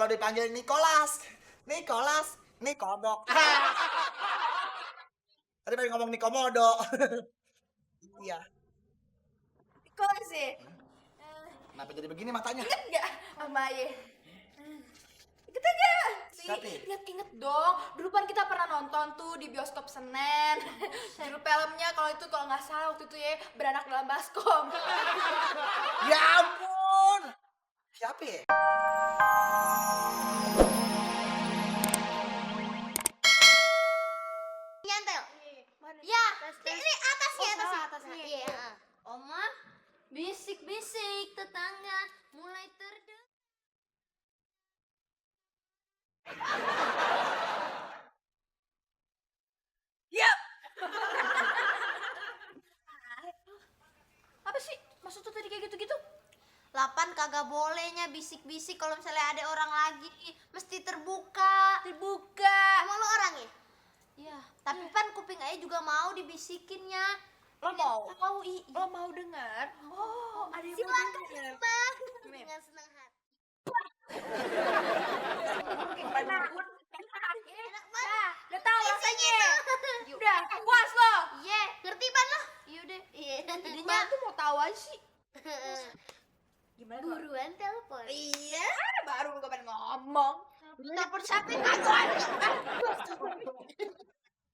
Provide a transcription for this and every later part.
kalau dipanggil Nicholas, nih kodok. Tadi pengen ngomong Nikomodo. Iya. Kok sih? Kenapa jadi begini matanya? Ingat nggak sama Aye? Ingat nggak? Tapi Ingat dong. Dulu kan kita pernah nonton tuh di bioskop Senen. Judul filmnya kalau nggak salah waktu itu ya beranak dalam baskom. ya ampun. Siapa ya? Nyantel. Mana? Ya, ini atasnya, Oh, salah, atasnya. atasnya. Iya. Oma, bisik-bisik tetangga mulai terdengar. Apa sih? Maksud tuh tadi kayak gitu-gitu? 8 kagak bolehnya bisik-bisik kalau misalnya ada orang lagi, mesti terbuka. Terbuka. Emang lo orang ya? Iya. Tapi kan kuping Ayah juga mau dibisikinnya. Lo mau? Lo mau dengar? Oh, ada yang mau Silakan dengar. Bang. Dengan senang hati. Enak. Enak banget. Udah tahu Isinya rasanya. tuh. Udah, puas lo. Iya, ngerti pan lo? Iya udah. Iya. Jadinya tuh mau tahu aja sih. Gimana kalau? Buruan telepon. Iya, baru gue pengen ngomong. Telepon siapa?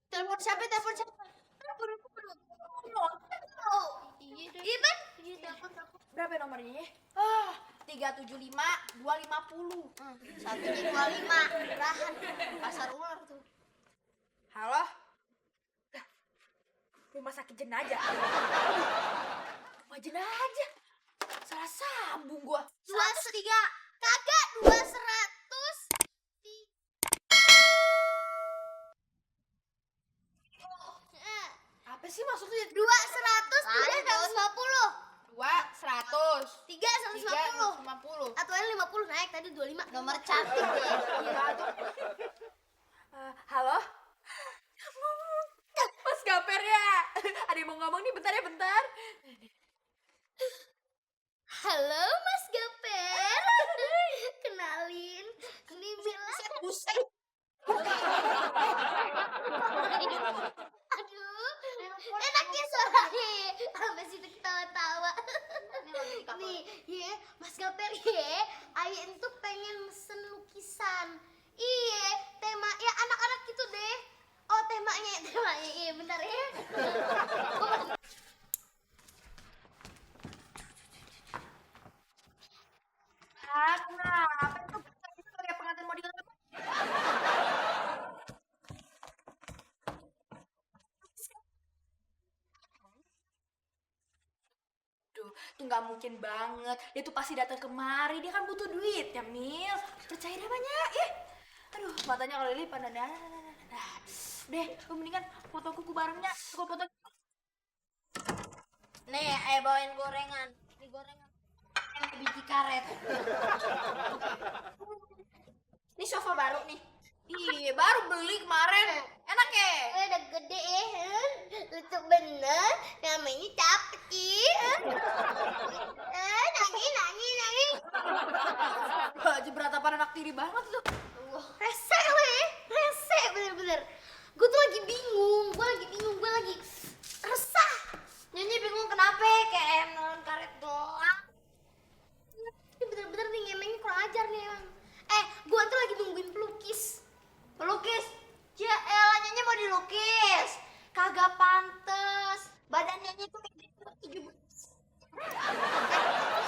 Telepon siapa? Telepon siapa? Oh, iya deh. Iya Pan? Iya telepon. Berapa nomornya ya? 375 250. Satunya 25. Murahan. Pasar ular tuh. Halo? Rumah sakit jenazah. Rumah jenazah. Salah sambung gua. 203. Kagak 200. Apa sih maksudnya? 200 3 150. 2 100 3 150. 150. Atau 50 naik tadi 25. Nomor cantik deh. Gila tuh. Halo? Mas Gaper ya? Ada yang mau ngomong nih bentar ya bentar. Halo Mas Gaper. Kenalin. Ini Mila. Buset. Aduh, enaknya suaranya. Sampai situ ketawa-tawa. Nih, ya, Mas Gaper ya. Ayah itu pengen mesen lukisan. Iya, tema ya anak-anak gitu deh. Oh, temanya. Iya, bentar ya. Kenapa itu kayak pengantin mau diganti? Duh, tuh nggak mungkin banget. Dia tuh pasti datang kemari. Dia kan butuh duit ya, Mil. Percaya deh banyak, ya. Aduh, matanya kalau lipat. Nah, deh, lu mendingan foto kuku barengnya. Gua foto. Nih, bawain gorengan. Ini gorengan. Yang biji karet. Ini sofa baru nih. Iya, baru beli kemarin. Enak ya? Udah gede ya. Lucu bener. Namanya capek sih. Nangis. Baju beratapan anak tiri banget lu. Rese weh. Rese bener-bener. Gue tuh lagi bingung. Gue lagi resah. Nyanyi bingung kenapa? Kayak nelen karet doang. Ini bener-bener nih ngemengnya kurang ajar nih emang. Gue tuh lagi nungguin pelukis. Pelukis? Ya elah nyanyi mau dilukis. Kagak pantes. Badan nyanyi tuh kayak gitu 17.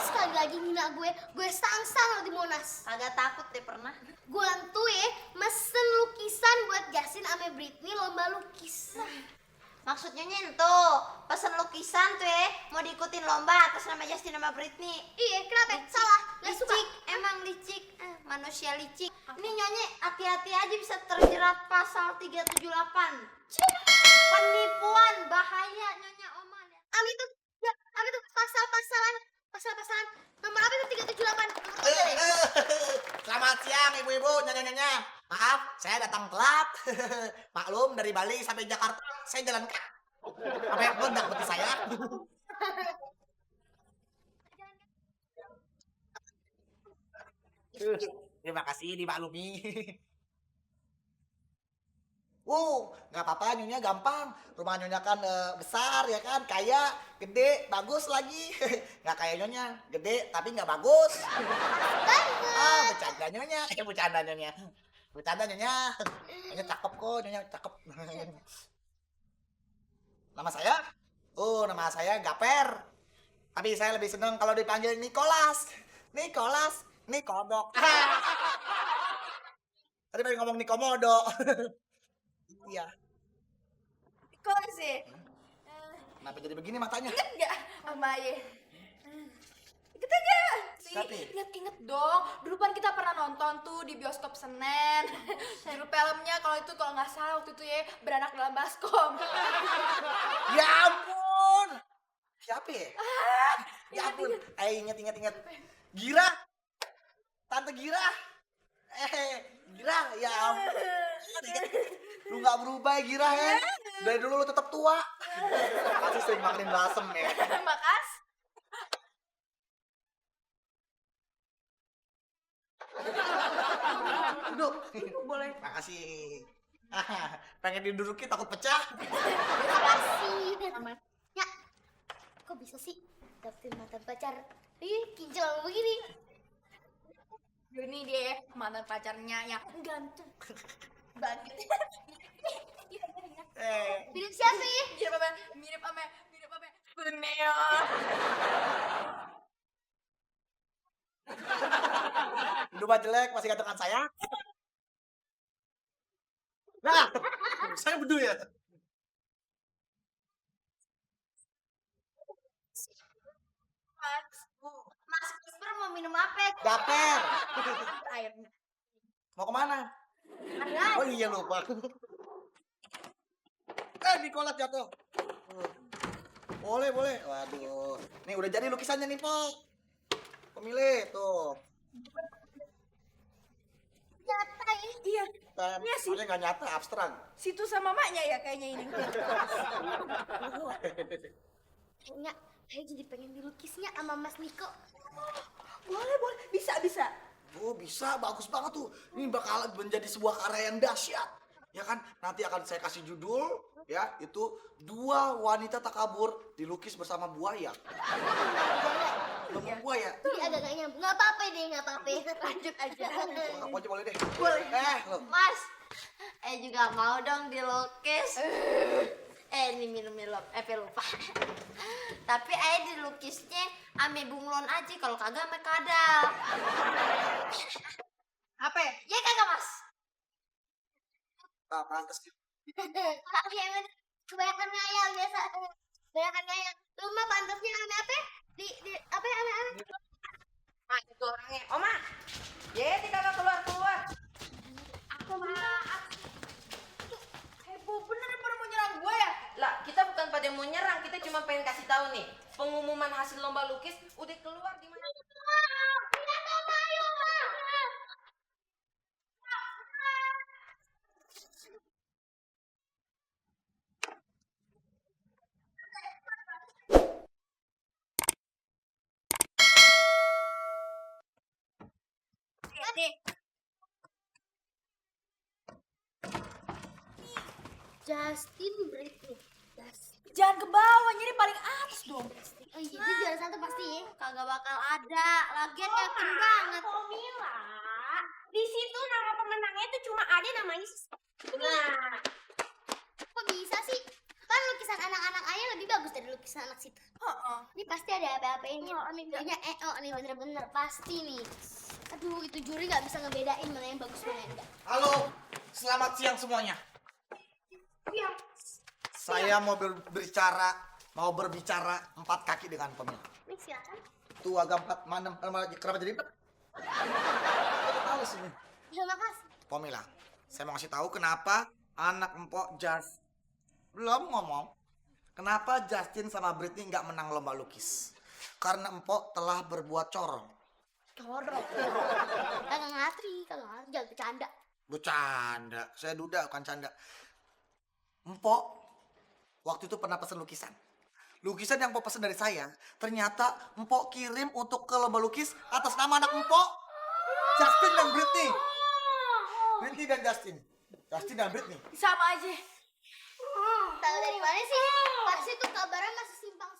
Sekali lagi ngina gue sang-sang lo di Monas. Agak takut deh pernah. Gue tuh ya mesen lukisan buat Justin sama Britney lomba lukis. Maksudnya tuh pesen lukisan tuh ya mau diikutin lomba atas nama Justin sama Britney. Iya, kenapa? Salah. Gak suka. Licik, emang licik. Manusia licik. Ini nyonya hati-hati aja bisa terjerat pasal 378. Penipuan bahaya nyonya Oman. Apa itu pasal-pasalan. Nomor apa itu 378? Selamat siang ibu-ibu, nyonya-nyonya. Maaf, saya datang telat. Maklum dari Bali sampai Jakarta, saya jalan kaki. Apa yang meledak bagi saya? Terima kasih dimaklumi. Nggak apa-apa, Nyonya gampang. Rumah Nyonya kan besar ya kan, kaya, gede, bagus lagi. Nggak kayak Nyonya, gede tapi nggak bagus. Bercanda Nyonya, bercanda Nyonya. Bercanda Nyonya. Nyonya cakep kok, Nyonya cakep. Nama saya? Nama saya Gaper. Tapi saya lebih senang kalau dipanggil Nicholas. Nicholas, Nikodok. Tadi pengen ngomong Nikomodo. Iya. Kok sih? Kenapa jadi begini matanya? Ingat nggak sama Ayah? Ingat aja. Siapa? Ingat dong. Dulu kan kita pernah nonton tuh di bioskop Senen. Judul filmnya kalau nggak salah waktu itu ya Beranak dalam Baskom. Ya ampun. Siapa ya? Ya ampun. Ingat. Gira. Tante Gira. Gira. Ya ampun. Lu nggak berubah ya Gira ya? Dari dulu lu tetap tua. Masih sering makan blasem ya. Makasih. Duduk. Boleh. Makasih. Pengen didudukin takut pecah. Makasih. Ya, kok bisa sih dapetin mantan pacar? Kinclong begini. Ini dia mantan pacarnya yang ganteng banget. Mirip siapa ya? Mirip apa? Beneo. Lu mah jelek masih gantengan saya. Nah, saya bedu ya. Mas Kisper mau minum apa? Gaper. Airnya. Mau kemana? Ada. Oh iya lupa. Nicholas jatuh. Boleh. Waduh. Nih udah jadi lukisannya nih, Po. Pemilih tuh. Nyata ya? Iya. Iya sih. Soalnya nggak nyata, abstrak. Situ sama maknya ya kayaknya ini. Kayaknya saya jadi pengen dilukisnya sama Mas Niko. Boleh. Bisa. Oh bisa, bagus banget tuh. Ini bakal menjadi sebuah karya yang dahsyat. Ya kan, nanti akan saya kasih judul, ya, itu 2 wanita takabur dilukis bersama buaya. Bersama buaya. Ini agak gak nyambung. Gak apa-apa deh, gak apa-apa. Lanjut aja. Aku aja boleh deh. Boleh. Lo. Mas, juga mau dong dilukis. Ini minum lupa. Tapi dilukisnya ame bunglon aja, kalau kagak ame kadal. Apa? Ya kagak Mas? Pantes gitu. Kebanyakan ngayal biasa. Kebanyakan ngayal. Lu mah pantasnya ame apa? Di apa ya ame? Nah, itu orangnya. Oma, Yeti kakak keluar. Aku maaf. Heboh bener pada mau nyerang gue ya? Lah, kita bukan pada mau nyerang, kita cuma pengen kasih tahu nih. Pengumuman hasil lomba lukis udah keluar di mana? Kita mau mayu, Pak. Nih. Justin Britney. Jangan ke bawah, jadi paling atas dong. Oh iya, itu juara 1 pasti ya. Kagak bakal ada. Lagian yakin banget. Mila, di situ nama pemenangnya itu cuma ada namanya. Nah, Kok bisa sih? Kan lukisan anak-anak ayah lebih bagus dari lukisan anak situ. Ini pasti ada apa-apanya. Kayaknya nih bener-bener pasti nih. Aduh, itu juri nggak bisa ngebedain mana yang bagus mana yang enggak. Halo, selamat siang semuanya. Saya mau berbicara 4 kaki dengan pemilik. Nih silakan. Tuh agak 4, mana kenapa jadi 4? Tahu sih. Terima kasih. Pomila, saya mau kasih tahu kenapa anak empok belum ngomong. Kenapa Justin sama Britney nggak menang lomba lukis? Karena empok telah berbuat corong. Corong. Kagak ngatri, jangan bercanda. Bercanda, saya duda bukan canda. Empok waktu itu pernah pesen lukisan. Lukisan yang empok pesen dari saya, ternyata empok kirim untuk ke lomba lukis atas nama anak empok. Justin dan Britney. Britney dan Justin. Justin dan Britney. Sama aja. Tahu dari mana sih? Pasti tuh kabarnya masih simpang